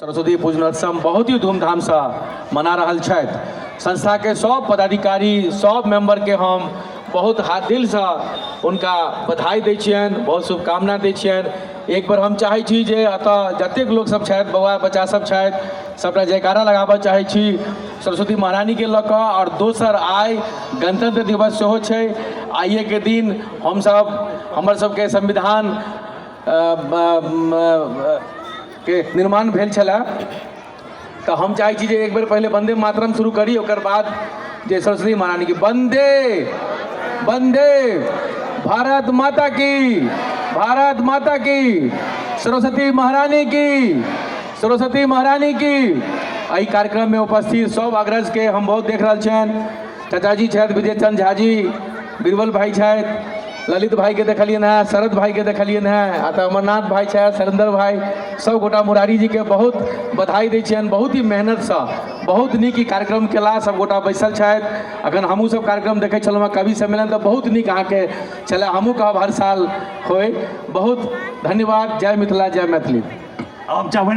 सरस्वती पूजनोत्सव बहुत ही धूमधामसँ मना रहल छथि। संस्थाके सब पदाधिकारी, सब मेम्बरके हम बहुत हाथ दिलसँ हुनका बधाई दै छियनि, बहुत शुभकामना दै छियनि। एक बेर हम चाहै छी जे एतऽ जतेक लोकसब छथि, बौआ बच्चा सब छथि, सबटा जयकारा लगाबऽ चाहै छी सरस्वती महारानीके लऽ कऽ। आओर दोसर, आइ गणतंत्र दिवस सेहो छै। आइएके दिन हमसब, हमर सबके संविधान के निर्माण भेल छलै। तऽ हम चाहै छी जे एक बेर पहिले वन्दे मातरम शुरू करी, ओकर बाद जे सरस्वती महारानी की। वन्दे वन्दे, भारत माता की, भारत माता की, सरस्वती महारानी की, सरस्वती महारानी की। एहि कार्यक्रममे उपस्थित सब अग्रजके हम बहुत देख रहल छियनि। चाचाजी छथि विजय चंद झाजी, बीरबल भाई छथि, ललित भाईके देखलियनि हेँ, शरद भाईके देखलियनि हेँ, आ तऽ अमरनाथ भाई छथि, शरेंद्र भाई, सब गोटा मुरारी जीके बहुत बधाई दै छियनि। बहुत ही मेहनतसँ बहुत नीक ई कार्यक्रम केला। सब गोटा बैसल छथि। अखन हमहूँ सब कार्यक्रम देखै छलहुँ हेँ, कवि सम्मेलन, तऽ बहुत नीक अहाँके छलै। हमहूँ कहब हर साल होइ। बहुत धन्यवाद। जय मिथिला, जय मैथिली। हम चाहबै